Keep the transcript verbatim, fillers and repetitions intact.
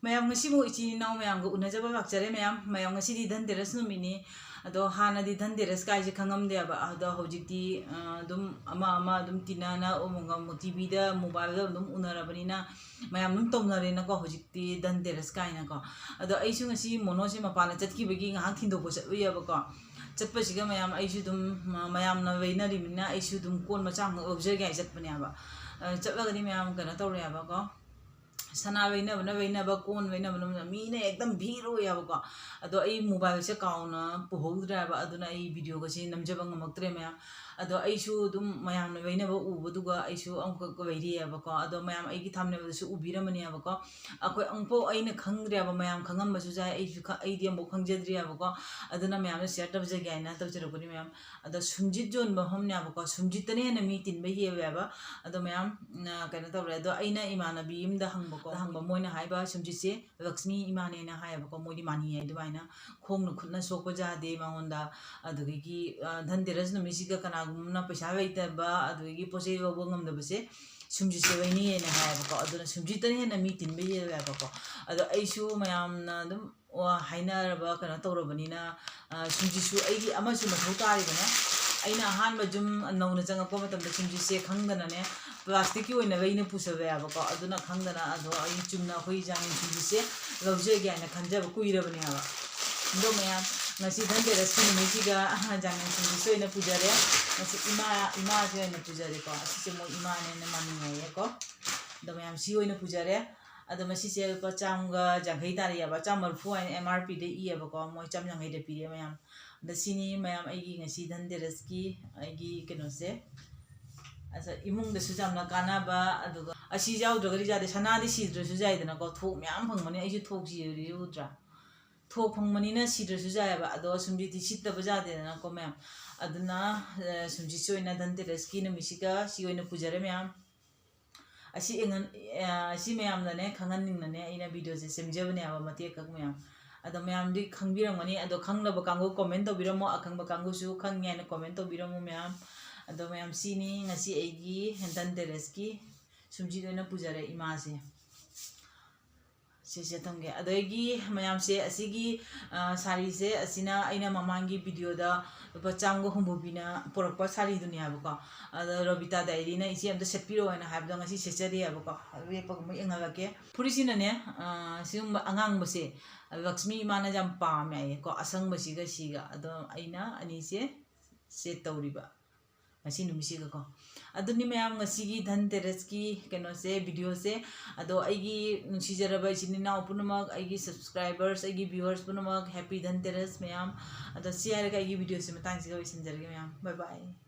ꯃꯌꯥꯝ, ꯉꯁꯤꯃꯨꯛ ꯏꯆꯤꯟ ꯏꯅꯥꯎ ꯃꯌꯥꯝꯒ ꯎꯅꯖꯕ ꯂꯥꯛꯆꯔꯦ꯫ ꯃꯌꯥꯝ, ꯃꯌꯥꯝ, ꯉꯁꯤꯗꯤ ꯙꯟꯇꯦꯔꯁ ꯅꯨꯃꯤꯠꯅꯤ꯫ ꯑꯗꯣ ꯍꯥꯟꯅꯗꯤ ꯙꯟꯇꯦꯔꯁ ꯀꯥꯏꯁꯦ ꯈꯪꯉꯝꯗꯦꯕ꯫ ꯑꯗꯣ ꯍꯧꯖꯤꯛꯇꯤ ꯑ, ꯑꯗꯨꯝ ꯑꯃ ꯑꯃ ꯑꯗꯨꯝ ꯇꯤꯟꯅꯅ ꯑꯃꯨꯛ ꯇꯤꯚꯤꯗ, ꯃꯣꯕꯥꯏꯜꯗ ꯑꯗꯨꯝ ꯎꯅꯔꯕꯅꯤꯅ ꯃꯌꯥꯝ ꯑꯗꯨꯝ ꯇꯧꯅꯔꯦꯅꯀꯣ ꯍꯧꯖꯤꯛꯇꯤ ꯙꯟꯇꯦꯔꯁ ꯀꯥꯏꯅꯀꯣ꯫ ꯑꯗꯣ ꯑꯩꯁꯨ ꯉꯁꯤ ꯃꯣꯅꯣꯁꯦ ꯃꯄꯥꯟꯗ ꯆꯠꯈꯤꯕꯒꯤ ꯉꯥꯏꯍꯥꯛ ꯊꯤꯟꯗꯣꯛꯄ ꯆꯠꯂꯨꯏꯌꯦꯕꯀꯣ꯫ ꯆꯠꯄꯁꯤꯒ ꯃꯌꯥꯝ, ꯑꯩꯁꯨ ꯑꯗꯨꯝ ꯃ-, ꯃꯌꯥꯝꯅ ꯂꯩꯅꯔꯤꯕꯅꯤꯅ ꯑꯩꯁꯨ ꯑꯗꯨꯝ ꯀꯣꯟ ꯃꯆꯥ ꯑꯃ ꯂꯧꯖꯒꯦ ꯍꯥꯏ ꯆꯠꯄꯅꯦꯕ꯫ ꯑ, ꯆꯠꯂꯒꯗꯤ ꯃꯌꯥꯝ ꯀꯩꯅꯣ ꯇꯧꯔꯦꯕꯀꯣ꯫ ꯁꯅꯥ ꯂꯩꯅꯕꯅ ꯂꯩꯅꯕ, ꯀꯣꯟ ꯂꯩꯅꯕꯅ ꯃꯤꯅ ꯍꯦꯛꯇ ꯚꯤꯔ ꯑꯣꯏꯌꯦꯕꯀꯣ꯫ ꯑꯗꯣ ꯑꯩ ꯃꯣꯕꯥꯏꯜꯁꯦ ꯀꯥꯎꯅ ꯄꯨꯍꯧꯗ꯭ꯔꯦꯕ, ꯑꯗꯨꯅ ꯑꯩ ꯚꯤꯗꯤꯑꯣꯒꯁꯦ ꯅꯝꯖꯕ ꯉꯝꯃꯛꯇ꯭ꯔꯦ ꯃꯌꯥꯝ꯫ ꯑꯗꯣ ꯑꯩꯁꯨ ꯑꯗꯨꯝ ꯃꯌꯥꯝꯅ ꯂꯩꯅꯕ ꯎꯕꯗꯨꯒ ꯑꯩꯁꯨ ꯑꯃꯈꯛ ꯂꯩꯔꯤꯑꯕꯀꯣ꯫ ꯑꯗꯣ ꯃꯌꯥꯝ ꯑꯩꯒꯤ ꯊꯝꯅꯦꯕꯗꯁꯨ ꯎꯕꯤꯔꯝꯃꯅꯦꯕꯀꯣ꯫ ꯑꯩꯈꯣꯏ ꯑꯃꯨꯛꯐꯥꯎ ꯑꯩꯅ ꯈꯪꯗ꯭ꯔꯦꯕ, ꯃꯌꯥꯝ ꯈꯪꯉꯝꯕꯁꯨ ꯌꯥꯏ, ꯑꯩꯁꯨ ꯈ-, ꯑꯩꯗꯤ ꯑꯃꯨꯛ ꯈꯪꯖꯗ꯭ꯔꯤꯑꯕꯀꯣ꯫ ꯑꯗꯨꯅ ꯃꯌꯥꯝꯗ ꯁꯤꯌꯔ ꯇꯧꯖꯒꯦ ꯍꯥꯏꯅ ꯇꯧꯖꯔꯛꯄꯅꯤ ꯃꯌꯥꯝ꯫ ꯑꯗꯣ ꯁꯨꯝꯖꯤꯠ ꯌꯣꯟꯕ ꯃꯐꯝꯅꯦꯕꯀꯣ, ꯁꯨꯝꯖꯤꯠꯇꯅ ꯍꯦꯟꯅ ꯃꯤ ꯇꯤꯟꯕ ꯍꯦꯜꯂꯦꯕ꯫ ꯑꯗꯣ ꯃꯌꯥꯝ, ꯎꯝ, ꯀꯩꯅꯣ ꯇꯧꯔꯦ꯫ ꯑꯗꯣ ꯑꯩꯅ ꯏꯃꯥꯟꯅꯕꯤ ꯑꯃꯗ ꯍꯪꯕꯀꯣ, ꯍꯪꯕ, ꯃꯣꯏꯅ ꯍꯥꯏꯕ ꯁꯨꯝꯖꯤꯠꯁꯦ ꯂꯛꯁꯃꯤ ꯏꯃꯥꯅꯦꯅ ꯍꯥꯏꯌꯦꯕꯀꯣ꯫ ꯃꯣꯏꯗꯤ ꯃꯥꯟꯅꯤ ꯍꯥꯏ ꯑꯗꯨꯃꯥꯏꯅ, ꯈꯣꯡꯅ ꯈꯨꯠꯅ ꯁꯣꯛꯄ ꯌꯥꯗꯦ ꯃꯉꯣꯟꯗ꯫ ꯑꯗꯨꯗꯒꯤ, ꯑ, ꯙꯟꯇꯦꯔꯁ ꯅꯨꯃꯤꯠꯁꯤꯒ ꯀꯅꯥꯒꯨꯝꯕꯅ ꯄꯩꯁꯥ ꯂꯩꯇꯕ, ꯑꯗꯨꯗꯒꯤ ꯄꯣꯠ ꯆꯩ ꯂꯧꯕ ꯉꯝꯗꯕꯁꯦ ꯁꯨꯝꯖꯤꯠꯁꯦ ꯂꯩꯅꯤꯌꯦꯅ ꯍꯥꯏꯌꯦꯕꯀꯣ꯫ ꯑꯗꯨꯅ ꯁꯨꯝꯖꯤꯠꯇꯅ ꯍꯦꯟꯅ ꯃꯤ ꯇꯤꯟꯕ ꯍꯦꯜꯂꯦꯕꯀꯣ꯫ ꯑꯗꯣ ꯑꯩꯁꯨ ꯃꯌꯥꯝꯅ ꯑꯗꯨꯝ ꯋꯥ ꯍꯥꯏꯅꯔꯕ ꯀꯩꯅꯣ ꯇꯧꯔꯕꯅꯤꯅ, ꯑ, ꯁꯨꯝꯖꯤꯠꯁꯨ ꯑꯩꯒꯤ ꯑꯃꯁꯨ ꯃꯊꯧ ꯇꯥꯔꯤꯕꯅꯦ꯫ ꯑꯩꯅ ꯑꯍꯥꯟꯕ ꯌꯨꯝ ꯅꯧꯅ ꯆꯪꯉꯛꯄ ꯃꯇꯝꯗ ꯁꯨꯝꯖꯤꯠꯁꯦ ꯈꯪꯗꯅꯅꯦ, ꯄ꯭ꯂꯥꯁꯇꯤꯛꯀꯤ ꯑꯣꯏꯅ ꯂꯩꯅ ꯄꯨꯁꯜꯂꯦꯕꯀꯣ꯫ ꯑꯗꯨꯅ ꯈꯪꯗꯅ ꯑꯗꯣ ꯑꯩ ꯆꯨꯝꯅ ꯑꯩꯈꯣꯏ ꯖꯥꯡ ꯁꯨꯝꯖꯤꯠꯁꯦ ꯂꯧꯖꯒꯦ ꯍꯥꯏꯅ ꯈꯟꯖꯕ ꯀꯨꯏꯔꯕꯅꯦꯕ꯫ ꯑꯗꯣ ꯃꯌꯥꯝ, ꯉꯁꯤ ꯙꯟꯇꯦꯔꯁꯀꯤ ꯅꯨꯃꯤꯠꯁꯤꯗ ꯖꯥꯡ ꯁꯨꯝꯖꯤꯠꯁꯦ ꯑꯣꯏꯅ ꯄꯨꯖꯔꯦ꯫ ꯉꯁꯤ ꯏꯃꯥ, ꯏꯃꯥꯁꯦ ꯑꯣꯏꯅ ꯄꯨꯖꯔꯦꯀꯣ꯫ ꯑꯁꯤꯁꯦ ꯃꯣꯏ ꯏꯃꯥꯅꯦꯅ ꯃꯥꯟꯅꯤꯡꯉꯦꯀꯣ꯫ ꯑꯗꯣ ꯃꯌꯥꯝ, ꯁꯤ ꯑꯣꯏꯅ ꯄꯨꯖꯔꯦ꯫ ꯑꯗꯣ ꯃꯁꯤꯁꯦ ꯂꯨꯄꯥ ꯆꯥꯝꯃꯒ ꯌꯥꯡꯈꯩ ꯇꯥꯔꯛꯑꯦꯕ, ꯆꯥꯝꯃ ꯃꯔꯤꯐꯨ ꯍꯥꯏꯅ ꯑꯦꯝ ꯑꯥꯔ ꯄꯤꯗ ꯏꯌꯦꯕꯀꯣ, ꯃꯣꯏ ꯆꯥꯝꯃ ꯌꯥꯡꯈꯩꯗ ꯄꯤꯔꯛꯑꯦ ꯃꯌꯥꯝ꯫ ꯑꯗ ꯁꯤꯅꯤ ꯃꯌꯥꯝ ꯑꯩꯒꯤ ꯉꯁꯤ ꯙꯟꯇꯦꯔꯁꯀꯤ ꯑꯩꯒꯤ ꯀꯩꯅꯣꯁꯦ꯫ ꯑꯁ, ꯏꯃꯨꯡꯗꯁꯨ ꯌꯥꯝꯅ ꯀꯥꯟꯅꯕ, ꯑꯗꯨꯒ ꯑꯁꯤ ꯌꯥꯎꯗ꯭ꯔꯒꯗꯤ ꯌꯥꯗꯦ꯫ ꯁꯅꯥꯗꯤ ꯁꯤꯗ꯭ꯔꯁꯨ ꯌꯥꯏꯗꯅꯀꯣ, ꯊꯣꯛ ꯃꯌꯥꯝ ꯐꯪꯕꯅꯤ꯫ ꯑꯩꯁꯨ ꯊꯣꯛ ꯁꯤꯔꯗꯤ ꯎꯗ꯭ꯔꯥ? ꯊꯣꯛ ꯐꯪꯕꯅꯤꯅ ꯁꯤꯗ꯭ꯔꯁꯨ ꯌꯥꯏꯑꯕ, ꯑꯗꯣ ꯁꯨꯝꯖꯤꯠꯇꯤ ꯁꯤꯠꯇꯕ ꯌꯥꯗꯦꯗꯅꯀꯣ ꯃꯌꯥꯝ꯫ ꯑꯗꯨꯅ, ꯑ, ꯁꯨꯝꯖꯤꯠꯁꯤ ꯑꯣꯏꯅ ꯙꯟꯇꯦꯔꯁꯀꯤ ꯅꯨꯃꯤꯠꯁꯤꯒ ꯁꯤ ꯑꯣꯏꯅ ꯄꯨꯖꯔꯦ ꯃꯌꯥꯝ꯫ ꯑꯁꯤ ꯑꯩꯉꯣꯟ-, ꯑ, ꯑꯁꯤ ꯃꯌꯥꯝꯅꯅꯦ, ꯈꯪꯍꯟꯅꯤꯡꯅꯅꯦ ꯑꯩꯅ ꯚꯤꯗꯤꯑꯣꯁꯦ ꯁꯦꯝꯖꯕꯅꯦꯕ, ꯃꯇꯦꯛ ꯈꯛ ꯃꯌꯥꯝ꯫ ꯑꯗꯣ ꯃꯌꯥꯝꯗꯤ ꯈꯪꯕꯤꯔꯝꯒꯅꯤ꯫ ꯑꯗꯣ ꯈꯪꯗꯕ ꯀꯥꯡꯕꯨ ꯀꯣꯃꯦꯟ ꯇꯧꯕꯤꯔꯝꯃꯣ, ꯑꯈꯪꯕ ꯀꯥꯡꯕꯨꯁꯨ ꯈꯪꯉꯦ ꯍꯥꯏꯅ ꯀꯣꯃꯦꯟ ꯇꯧꯕꯤꯔꯝꯃꯣ ꯃꯌꯥꯝ꯫ ꯑꯗꯣ ꯃꯌꯥꯝ, ꯁꯤꯅꯤ ꯉꯁꯤ ꯑꯩꯒꯤ ꯙꯟꯇꯦꯔꯁꯀꯤ ꯁꯨꯝꯖꯤꯠ ꯑꯣꯏꯅ ꯄꯨꯖꯔꯦ ꯏꯃꯥꯁꯦ꯫ ꯁꯤ ꯁꯤꯁꯦ ꯊꯝꯒꯦ꯫ ꯑꯗꯒꯤ ꯃꯌꯥꯝꯁꯦ, ꯑꯁꯤꯒꯤ, ꯑ, ꯁꯥꯔꯤꯁꯦ, ꯑꯁꯤꯅ ꯑꯩꯅ ꯃꯃꯥꯡꯒꯤ videoꯗ ꯂꯨꯄꯥ ꯆꯥꯝꯃꯒ ꯍꯨꯝꯐꯨ ꯄꯤꯅ ꯄꯨꯔꯛꯄ ꯁꯥꯔꯤꯗꯨꯅꯦ ꯍꯥꯏꯕꯀꯣ꯫ ꯑꯗꯣ ꯔꯣꯕꯤꯇꯥ ꯗꯥꯏꯔꯤꯅ ꯏꯆꯦ ꯑꯝꯇ ꯁꯦꯠꯄꯤꯔꯛꯑꯣ ꯍꯥꯏꯅ ꯍꯥꯏꯕꯗꯣ ꯉꯁꯤ ꯁꯦꯠꯆꯔꯤ ꯍꯥꯏꯕꯀꯣ꯫ ꯑꯗꯨ ꯌꯦꯛꯄꯒꯨꯝꯕ ꯌꯦꯡꯍꯜꯂꯛꯀꯦ꯫ ꯐꯨꯔꯤꯠꯁꯤꯅꯅꯦ, ꯑ, ꯁꯤꯒꯨꯝꯕ ꯑꯉꯥꯡꯕꯁꯦ, ꯂꯛꯁꯃꯤ ꯏꯃꯥꯅ ꯌꯥꯝ ꯄꯥꯝꯃꯦ ꯍꯥꯏꯌꯦꯀꯣ, ꯑꯁꯪꯕꯁꯤꯒ ꯁꯤꯒ꯫ ꯑꯗꯣ ꯑꯩꯅ ꯑꯅꯤꯁꯦ set ꯇꯧꯔꯤꯕ ꯉꯁꯤ ꯅꯨꯃꯤꯠꯁꯤꯒꯀꯣ꯫ ꯑꯗꯨꯅꯤ ꯃꯌꯥꯝ, ꯉꯁꯤꯒꯤ ꯙꯟ ꯇꯦꯔꯁꯀꯤ ꯀꯩꯅꯣꯁꯦ, videoꯁꯦ꯫ ꯑꯗꯣ ꯑꯩꯒꯤ ꯅꯨꯡꯁꯤꯖꯔꯕ ꯏꯆꯤꯟ ꯏꯅꯥꯎ ꯄꯨꯝꯅꯃꯛ, ꯑꯩꯒꯤ subscribers, ꯑꯩꯒꯤ viewers ꯄꯨꯝꯅꯃꯛ, happy ꯙꯟ ꯇꯦꯔꯁ ꯃꯌꯥꯝ꯫ ꯑꯗꯣ ꯁꯤ ꯍꯥꯏꯔꯒ ꯑꯩꯒꯤ videoꯁꯦ ꯃꯇꯥꯡꯁꯤꯗ ꯂꯣꯏꯁꯤꯟꯖꯔꯒꯦ ꯃꯌꯥꯝ꯫ Bye bye꯫